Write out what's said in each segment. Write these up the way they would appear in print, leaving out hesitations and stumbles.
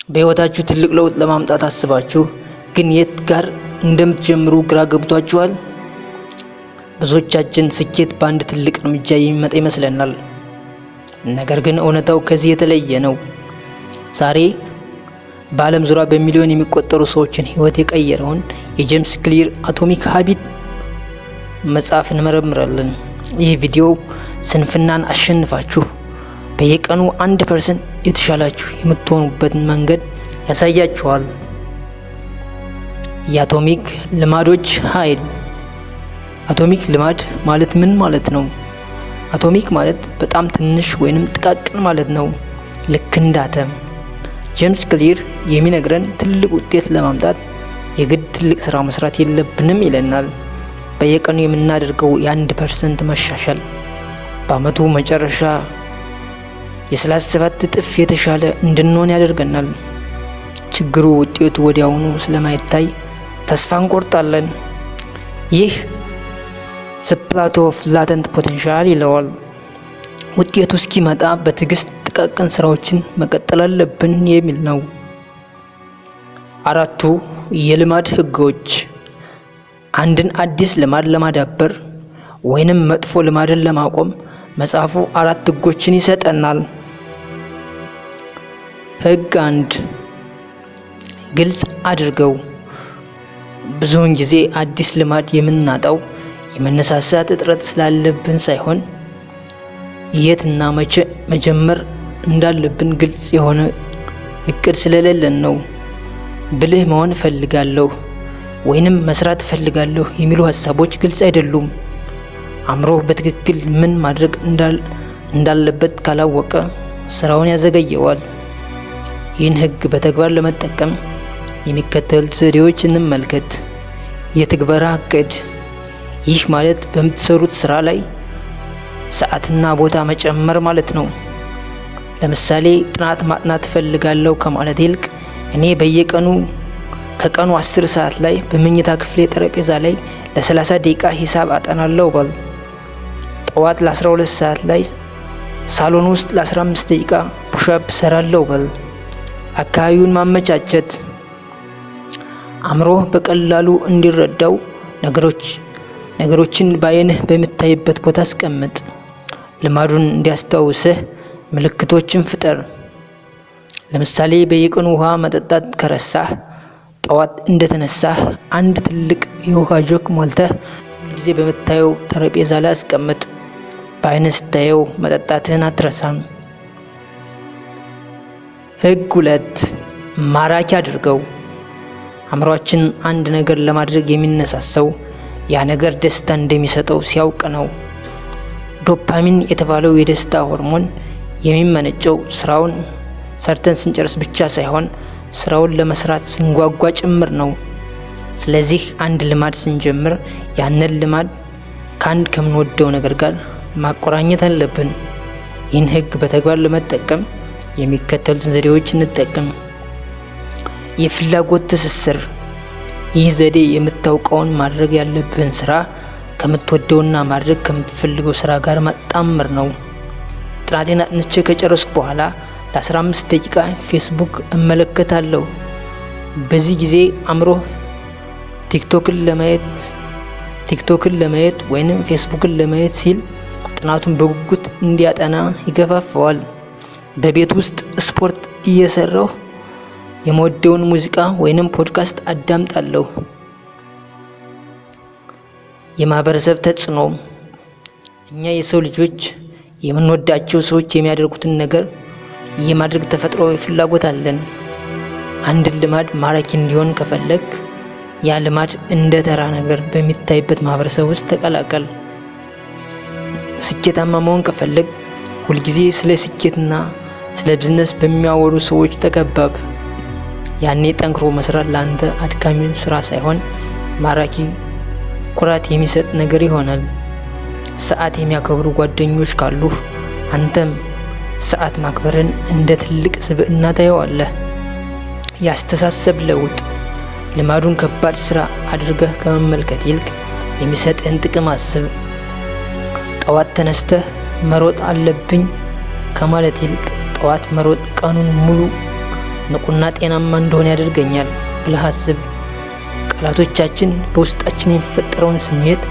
በሕይወታችሁ ትልቅ ለውጥ ለማምጣት አስባችሁ ግን የት ጋር እንደምትጀምሩ ግራ ገብቷችኋል? ብዙዎቻችን ስኬት በአንድ ትልቅ እርምጃ የሚመጣ ይመስለናል። ነገር ግን እውነታው ከዚህ የተለየ ነው። ዛሬ በዓለም ዙሪያ በሚሊዮን የሚቆጠሩ ሰዎችን ሕይወት የቀየረውን የጄምስ ክሊር Atomic Habit መጽሐፍ እንመረምራለን። ይህ ቪዲዮ ስንፍናን አሸንፋችሁ በየቀኑ 1% የተሻላችሁ የምትሆኑበትን መንገድ ያሳያችኋል። የአቶሚክ ልማዶች ኃይል። አቶሚክ ልማድ ማለት ምን ማለት ነው? አቶሚክ ማለት በጣም ትንሽ ወይንም ጥቃቅን ማለት ነው። ልክ እንደ አተም። ጄምስ ክሊር የሚነግረን ትልቅ ውጤት ለማምጣት የግድ ትልቅ ስራ መስራት የለብንም ይለናል። በየቀኑ የምናደርገው የ1% መሻሻል በአመቱ መጨረሻ የ37 እጥፍ የተሻለ እንድንሆን ያደርገናል። ችግሩ ውጤቱ ወዲያውኑ ስለማይታይ ተስፋ እንቆርጣለን። ይህ plateau of latent potential ይለዋል። ውጤቱ እስኪመጣ በትዕግስት ጥቃቅን ስራዎችን መቀጠል አለብን የሚል ነው። አራቱ የልማድ ህጎች። አንድን አዲስ ልማድ ለማዳበር ወይንም መጥፎ ልማድን ለማቆም መጽሐፉ አራት ህጎችን ይሰጠናል። ህግ 1፣ ግልጽ አድርገው። ብዙውን ጊዜ አዲስ ልማድ የምናጣው የመነሳሳት እጥረት ስላለብን ሳይሆን የትና መቼ መጀመር እንዳለብን ግልጽ የሆነ እቅድ ስለሌለን ነው። ብልህ መሆን እፈልጋለሁ ወይንም መስራት እፈልጋለሁ የሚሉ ሀሳቦች ግልጽ አይደሉም። አእምሮህ በትክክል ምን ማድረግ እንዳለበት ካላወቀ ስራውን ያዘገየዋል። ይህን ህግ በተግባር ለመጠቀም የሚከተሉት ዘዴዎች እንመልከት። የትግበራ እቅድ። ይህ ማለት በምትሰሩት ስራ ላይ ሰዓትና ቦታ መጨመር ማለት ነው። ለምሳሌ ጥናት ማጥናት እፈልጋለሁ ከማለት ይልቅ እኔ በየቀኑ ከቀኑ 10 ሰዓት ላይ በመኝታ ክፍሌ ጠረጴዛ ላይ ለ30 ደቂቃ ሂሳብ አጠናለሁ በል። ጠዋት ለ12 ሰዓት ላይ ሳሎን ውስጥ ለ15 ደቂቃ push-up እሰራለሁ በል። አካባቢውን ማመቻቸት። አእምሮህ በቀላሉ እንዲረዳው ነገሮችን በአይንህ በምታይበት ቦታ አስቀምጥ። ልማዱን እንዲያስታውስህ ምልክቶችን ፍጠር። ለምሳሌ በየቀኑ ውሃ መጠጣት ከረሳህ ጠዋት እንደተነሳህ አንድ ትልቅ የውሃ ጆክ ሞልተህ ሁልጊዜ በምታየው ጠረጴዛ ላይ አስቀምጥ። በአይንህ ስታየው መጠጣትህን አትረሳም። ህግ 2፣ ማራኪ አድርገው። አእምሯችን አንድ ነገር ለማድረግ የሚነሳሳው ያ ነገር ደስታ እንደሚሰጠው ሲያውቅ ነው። ዶፓሚን የተባለው የደስታ ሆርሞን የሚመነጨው ስራውን ሰርተን ስንጨርስ ብቻ ሳይሆን ስራውን ለመስራት ስንጓጓ ጭምር ነው። ስለዚህ አንድ ልማድ ስንጀምር ያንን ልማድ ከአንድ ከምንወደው ነገር ጋር ማቆራኘት አለብን። ይህን ህግ በተግባር ለመጠቀም የሚከተሉትን ዘዴዎች እንጠቀም። የፍላጎት ትስስር። ይህ ዘዴ የምታውቀውን ማድረግ ያለብህን ስራ ከምትወደውና ማድረግ ከምትፈልገው ስራ ጋር ማጣመር ነው። ጥናቴን አጥንቼ ከጨረስኩ በኋላ ለ15 ደቂቃ ፌስቡክ እመለከታለሁ። በዚህ ጊዜ አእምሮህ ቲክቶክን ለማየት ወይንም ፌስቡክን ለማየት ሲል ጥናቱን በጉጉት እንዲያጠና ይገፋፋዋል። በቤት ውስጥ ስፖርት እየሰራሁ የምወደውን ሙዚቃ ወይንም ፖድካስት አዳምጣለሁ። የማህበረሰብ ተጽዕኖ። እኛ የሰው ልጆች የምንወዳቸው ሰዎች የሚያደርጉትን ነገር የማድረግ ተፈጥሯዊ ፍላጎት አለን። አንድን ልማድ ማራኪ እንዲሆን ከፈለግ ያ ልማድ እንደ ተራ ነገር በሚታይበት ማህበረሰብ ውስጥ ተቀላቀል። ስኬታማ መሆን ከፈለግ ሁልጊዜ ስለ ስኬትና ስለ ቢዝነስ በሚያወሩ ሰዎች ተከበብ። ያኔ ጠንክሮ መስራት ለአንተ አድካሚ ስራ ሳይሆን ማራኪ፣ ኩራት የሚሰጥ ነገር ይሆናል። ሰዓት የሚያከብሩ ጓደኞች ካሉህ አንተም ሰዓት ማክበርን እንደ ትልቅ ስብዕና ታየዋለህ። የአስተሳሰብ ለውጥ። ልማዱን ከባድ ስራ አድርገህ ከመመልከት ይልቅ የሚሰጥህን ጥቅም አስብ። ጠዋት ተነስተህ መሮጥ አለብኝ ከማለት ይልቅ ጠዋት መሮጥ ቀኑን ሙሉ ንቁና ጤናማ እንደሆነ ያደርገኛል ብለህ አስብ። ቃላቶቻችን በውስጣችን የሚፈጠረውን ስሜት፣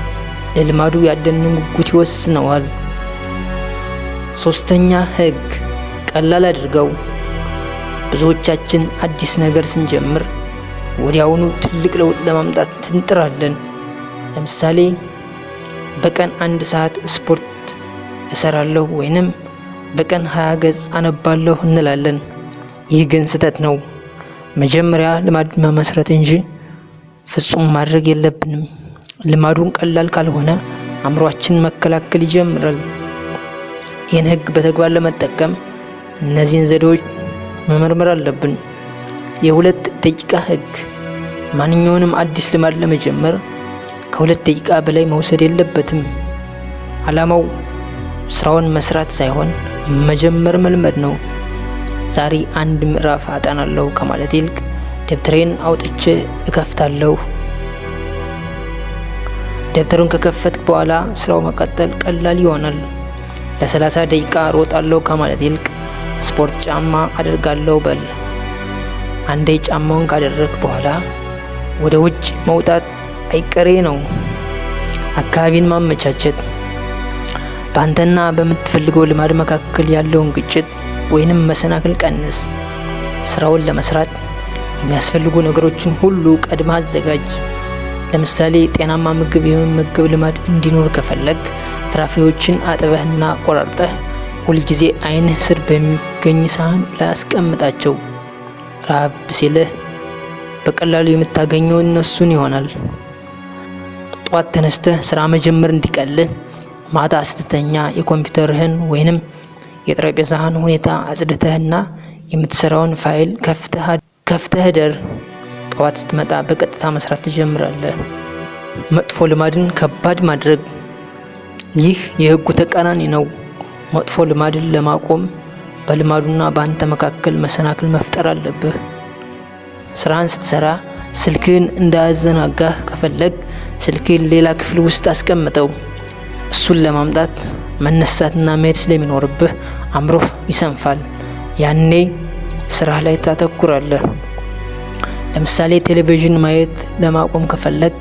ለልማዱ ያለንን ጉጉት ይወስነዋል። ሶስተኛ ህግ፣ ቀላል አድርገው። ብዙዎቻችን አዲስ ነገር ስንጀምር ወዲያውኑ ትልቅ ለውጥ ለማምጣት እንጥራለን። ለምሳሌ በቀን 1 ሰዓት ስፖርት እሰራለሁ ወይንም በቀን 20 ገጽ አነባለሁ እንላለን። ይህ ግን ስህተት ነው። መጀመሪያ ልማድ መመስረት እንጂ ፍጹም ማድረግ የለብንም። ልማዱን ቀላል ካልሆነ አእምሯችን መከላከል ይጀምራል። ይህን ህግ በተግባር ለመጠቀም እነዚህን ዘዴዎች መመርመር አለብን። የ2 ደቂቃ ህግ፣ ማንኛውንም አዲስ ልማድ ለመጀመር ከ2 ደቂቃ በላይ መውሰድ የለበትም። ዓላማው ስራውን መስራት ሳይሆን መጀመር መልመድ ነው። ዛሬ አንድ ምዕራፍ አጠናለሁ ከማለት ይልቅ ደብተሬን አውጥቼ እከፍታለሁ። ደብተሩን ከከፈትክ በኋላ ስራው መቀጠል ቀላል ይሆናል። ለ30 ደቂቃ እሮጣለሁ ከማለት ይልቅ ስፖርት ጫማ አደርጋለሁ በል። አንዴ ጫማውን ካደረግክ በኋላ ወደ ውጭ መውጣት አይቀሬ ነው። አካባቢን ማመቻቸት፣ በአንተና በምትፈልገው ልማድ መካከል ያለውን ግጭት ወይንም መሰናክል ቀንስ። ስራውን ለመስራት የሚያስፈልጉ ነገሮችን ሁሉ ቀድመህ አዘጋጅ። ለምሳሌ ጤናማ ምግብ የመመገብ ልማድ እንዲኖር ከፈለግ ፍራፍሬዎችን አጥበህና ቆራርጠህ ሁልጊዜ ዓይንህ ስር በሚገኝ ሳህን ላይ አስቀምጣቸው። ራብ ሲልህ በቀላሉ የምታገኘው እነሱን ይሆናል። ጠዋት ተነስተህ ስራ መጀመር እንዲቀልህ ማታ ስትተኛ የኮምፒውተርህን ወይንም የጠረጴዛህን ሁኔታ አጽድተህና የምትሰራውን ፋይል ከፍተህ እደር። ጠዋት ስትመጣ በቀጥታ መስራት ትጀምራለህ። መጥፎ ልማድን ከባድ ማድረግ፣ ይህ የህጉ ተቃራኒ ነው። መጥፎ ልማድን ለማቆም በልማዱና በአንተ መካከል መሰናክል መፍጠር አለብህ። ስራህን ስትሰራ ስልክህን እንዳያዘናጋህ ከፈለግ ስልክህን ሌላ ክፍል ውስጥ አስቀምጠው። እሱን ለማምጣት መነሳትና መሄድ ስለሚኖርብህ አእምሮህ ይሰንፋል። ያኔ ስራህ ላይ ታተኩራለህ። ለምሳሌ ቴሌቪዥን ማየት ለማቆም ከፈለግ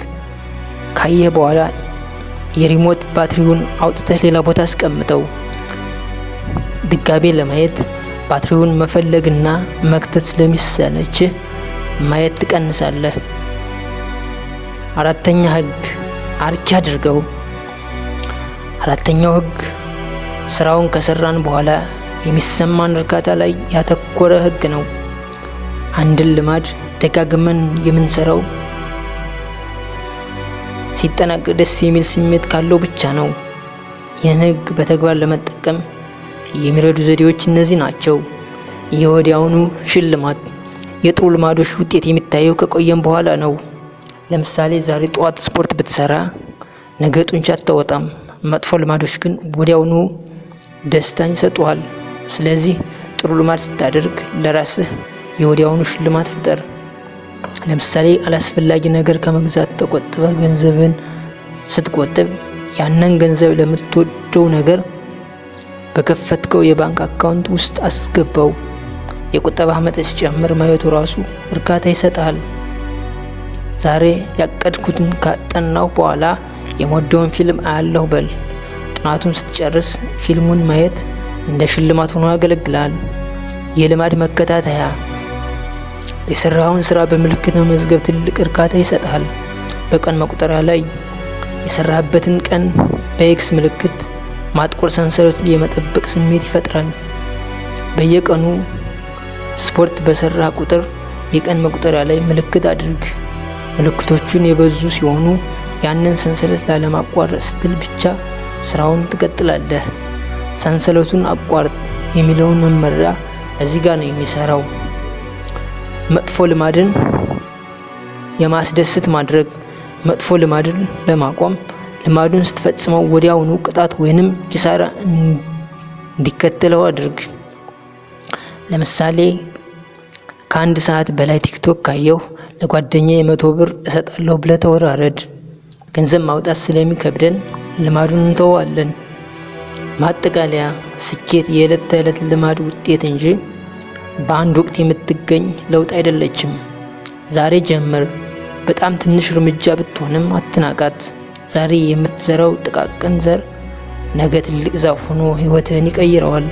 ካየህ በኋላ የሪሞት ባትሪውን አውጥተህ ሌላ ቦታ አስቀምጠው። ድጋሜ ለማየት ባትሪውን መፈለግና መክተት ስለሚሰለችህ ማየት ትቀንሳለህ። አራተኛ ህግ፣ አርኪ አድርገው። አራተኛው ህግ ስራውን ከሰራን በኋላ የሚሰማን እርካታ ላይ ያተኮረ ህግ ነው። አንድን ልማድ ደጋግመን የምንሰራው ሲጠናቀቅ ደስ የሚል ስሜት ካለው ብቻ ነው። ይህን ህግ በተግባር ለመጠቀም የሚረዱ ዘዴዎች እነዚህ ናቸው። የወዲያውኑ ሽልማት፣ የጥሩ ልማዶች ውጤት የሚታየው ከቆየም በኋላ ነው። ለምሳሌ ዛሬ ጠዋት ስፖርት ብትሰራ ነገ ጡንቻ አታወጣም። መጥፎ ልማዶች ግን ወዲያውኑ ደስታን ይሰጡሃል። ስለዚህ ጥሩ ልማድ ስታደርግ ለራስህ የወዲያውኑ ሽልማት ፍጠር። ለምሳሌ አላስፈላጊ ነገር ከመግዛት ተቆጥበህ ገንዘብን ስትቆጥብ ያንን ገንዘብ ለምትወደው ነገር በከፈትከው የባንክ አካውንት ውስጥ አስገባው። የቁጠባ መጠን ሲጨምር ማየቱ ራሱ እርካታ ይሰጥሃል። ዛሬ ያቀድኩትን ካጠናሁ በኋላ የምወደውን ፊልም አያለሁ በል። ጥናቱን ስትጨርስ ፊልሙን ማየት እንደ ሽልማት ሆኖ ያገለግላል። የልማድ መከታተያ፣ የሰራኸውን ስራ በምልክት መመዝገብ ትልቅ እርካታ ይሰጥሃል። በቀን መቁጠሪያ ላይ የሰራህበትን ቀን በ X ምልክት ማጥቆር ሰንሰለት የመጠበቅ ስሜት ይፈጥራል። በየቀኑ ስፖርት በሰራህ ቁጥር የቀን መቁጠሪያ ላይ ምልክት አድርግ። ምልክቶቹን የበዙ ሲሆኑ ያንን ሰንሰለት ላለማቋረጥ ስትል ብቻ ስራውን ትቀጥላለህ። ሰንሰለቱን አቋርጥ የሚለውን መመሪያ እዚህ ጋር ነው የሚሰራው። መጥፎ ልማድን የማስደስት ማድረግ፣ መጥፎ ልማድን ለማቆም ልማዱን ስትፈጽመው ወዲያውኑ ቅጣት ወይንም ኪሳራ እንዲከተለው አድርግ። ለምሳሌ ከ1 ሰዓት በላይ ቲክቶክ ካየሁ ለጓደኛዬ 100 ብር እሰጣለሁ ብለህ ተወራረድ። ገንዘብ ማውጣት ስለሚከብደን ልማዱን እንተወዋለን። ማጠቃለያ፣ ስኬት የዕለት ተዕለት ልማድ ውጤት እንጂ በአንድ ወቅት የምትገኝ ለውጥ አይደለችም። ዛሬ ጀምር። በጣም ትንሽ እርምጃ ብትሆንም አትናቃት። ዛሬ የምትዘራው ጥቃቅን ዘር ነገ ትልቅ ዛፍ ሆኖ ሕይወትህን ይቀይረዋል።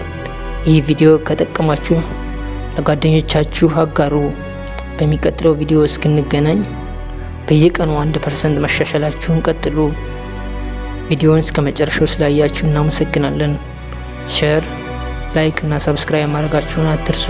ይህ ቪዲዮ ከጠቀማችሁ ለጓደኞቻችሁ አጋሩ። በሚቀጥለው ቪዲዮ እስክንገናኝ በየቀኑ 1% መሻሻላችሁን ቀጥሉ። ቪዲዮውን እስከ መጨረሻው ስላያችሁ እናመሰግናለን። Share፣ like እና subscribe ማድረጋችሁን አትርሱ።